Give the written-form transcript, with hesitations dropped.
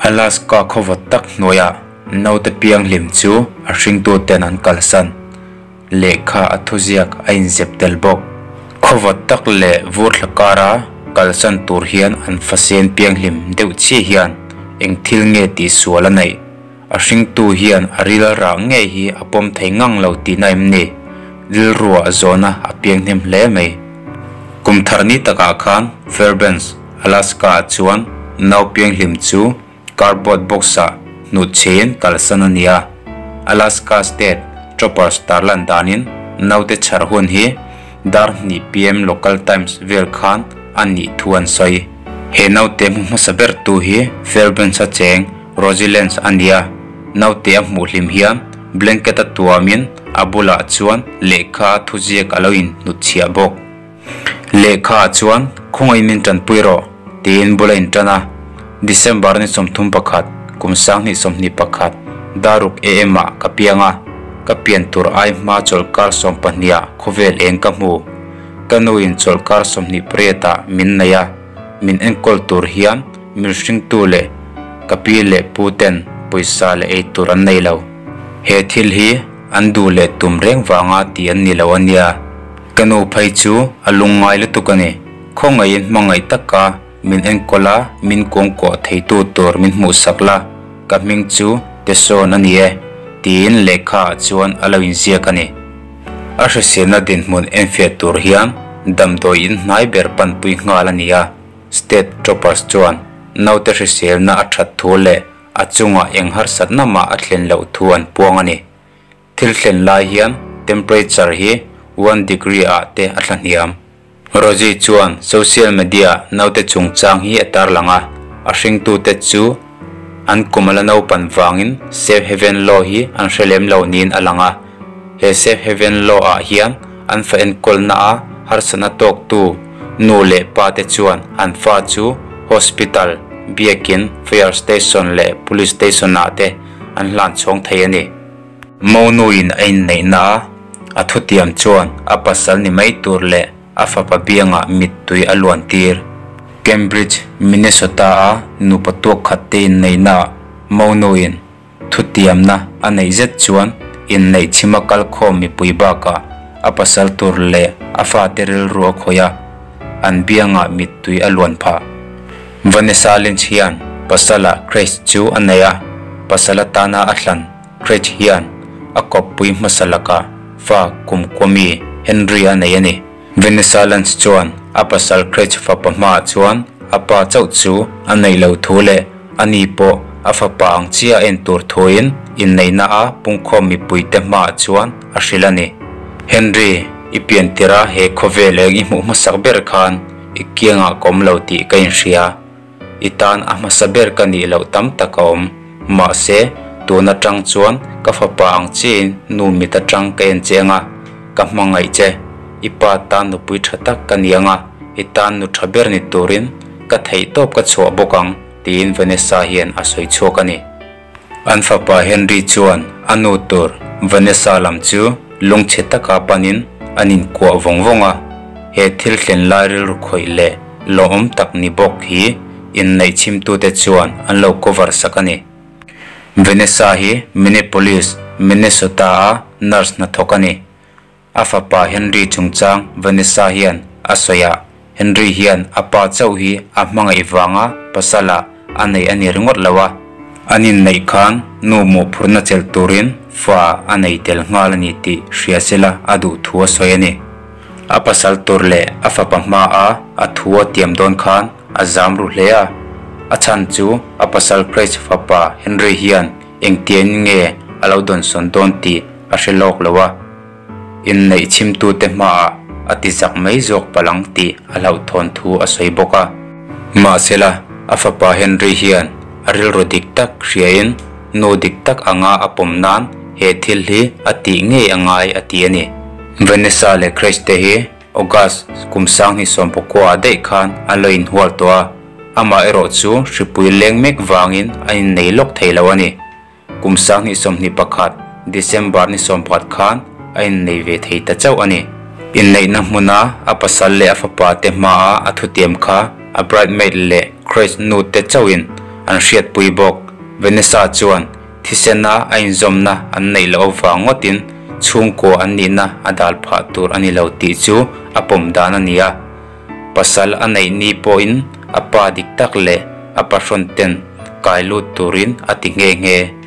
Alaska khaw vawt tak hnuaiah naute pianghlim chu a hringtuten an kalsan. Lehkha a thuziak a inzep tel bawk. Khaw vawt tak leh vur thla kara kalsan tur hian an fasen pianghlim deuh chiah hian eng thil nge tihsual a neih? A hringtu hian a ril rah ngei hi a pawm thei ngang lo tihna em ni? Rilruah zawhna a piang hnem hle mai. Kum thar ni takah khan Fairbanks, Alaska-ah chuan nau pianghlim chu cardboard box-ah hnutchhein kalsan a ni a. Alaska State Troopers tarlan danin naute chhar hun hi dar hnih pm local times vel khan a nih thu an sawi. He naute hmu hmasa ber tu hi Fairbanks-a cheng Rosie Lentz a ni a. Naute a hmuh hlim hian blanket a tuamin a bulah chuan lehkha thuziak a lo inhnutchhiah bawk. Lehkha ah chuan khawngaih min tanpui rawh tiin bul a intan a, December ni 31, kum 2021, daruk AM ah ka piang a, ka pian tur ai hma chawlhkar 12 ah khawvel eng ka hmu. Ka nu in chawlhkar 28 ah min nei a, min enkawl tur hian min hringtu leh ka pi leh pu ten pawisa leh ei tur an nei lo. He thil hi an duh leh tum reng vanga tih an ni lo a nia. Ka nu phei chu a lungngai lutuk a ni. Khawngaihin hmangaih taka min enkawl a, min kuangkuah theitu tur min hmuhsak la, ka hming chu Tesawn a ni e, tiin lehkhaah chuan a lo inziak a ni. A hriselna dinhmun enfiah tur hian damdawi in hnai ber panpui nghal a ni a, State Troopers chuan naute hriselna a that thu leh a chungah eng harsatna mah a thlen loh thu an puang a ni. Thil thlen lai hian temperature hi one degree ah te a thla hniam. Rosie chuan social media naute chungchang hi a tarlang a, a hringtute chu an kum a la naupan vangin Safe Haven Law hi an hre lem lo niin a lang a. He Safe Haven Law ah hian an fa enkawlna a harsatna tawktu nu leh pa te chuan an fa chu hospital, biakin, fire station leh police station ah te an hlan chhawng thei a ni. Monuin a inneihna a, a thutiam chuan a pasal ni mai tur leh a fapa biangah mittui a luan tir. Cambridge, Minnesota-a nupa tuak khat te inneihnaah Monuin thutiamna a neih zet chuan inneih chhima kalkhawm mipui bakah a pasal tur leh a fate rilru a khawih a, an biangah mittui a luan phah. Vanessa Lynch hian pasala Craig chu a nei a, pasal atana a hlan Craig hian a kawppui hmasa lakah fa kum kuami Henry a nei a ni. Vanessa Lynch chuan a pasal Craig fapa hmaah chuan a pa chauh chu a neih lo thu leh ani pawh a fapa ang chiah a en tur thuin inneihna a pungkhawm mipuite hmaah chuan a hrilh a ni. Henry, i piantir a he khawvel eng i hmuh hmasak ber khan i kiangah ka awm lo tih ka inhria. I tan a hmasa ber ka nih loh tam tak a awm. Mahse, tun atang chuan ka fapa ang chiahin nu mit atang ka en che anga, ka hmangaih che. I pa tan nupui tha tak ka ni anga, i tan nu tha ber ni turin ka theihtawp ka chhuah bawk ang, tiin Vanessa hian a sawi chhuak a ni. An fapa Henry chuan a nu tur Vanessa lam chu lungchhe taka panin an inkuah vawng vawng a, he thil thlen lai rilru khawih leh lawmawm tak ni bawk hi inneih chhimtute chuan an lo cover sak a ni. Vanessa hi Minneapolis, Minnesota-a nurse hnathawk a ni. A fapa Henry chungchang Vanessa hian a sawi a, Henry hian a pa chauh hi a hmangaih vanga pasala a neih a ni ringawt lo a, an inneih khan nu mawhphurhna chelh turin fa a nei tel nghal a ni tih hria sela a duh thu a sawi a ni. A pasal tur leh a fapa hmaa a thu a tiam dawn khan a zam ru hle a, a chhan chu a pasal Craig fapa Henry hian engtiangin nge a lo dawnsawn dawn tih a hre lawk lo a. Inneih chhimtute hmaah a ti zak mai zawk palh ang tih a hlauhthawn thu a sawi bawk a. Mahsela, a fapa Henry hian a rilru dik tak hriain nu dik tak anga a pawm nan he thil hi a tih ngei a ngai a ti a ni. Vanessa leh Craig te hi August kum 2019 ah daih khan an lo inhual tawh a, amaherawh chu hripui leng mek vangin an innei lawk thei lo a ni. Kum 2021 December ni 14 khan a innei ve thei ta chauh a ni. Inneihna hmuna a pasal leh a fapa te hmaa a thutiam kha a bridemaid leh Craig nu te chauhin an hriatpui bawk. Vanessa chuan thisena a inzawmna an neih loh avang ngawtin chhungkua an nihna a dal phah tur a ni lo tih chu a pawm dan a ni a. Pasal a neih ni pawhin a pa dik tak leh a pahrawn ten kai lut turin a ti nghe nghe.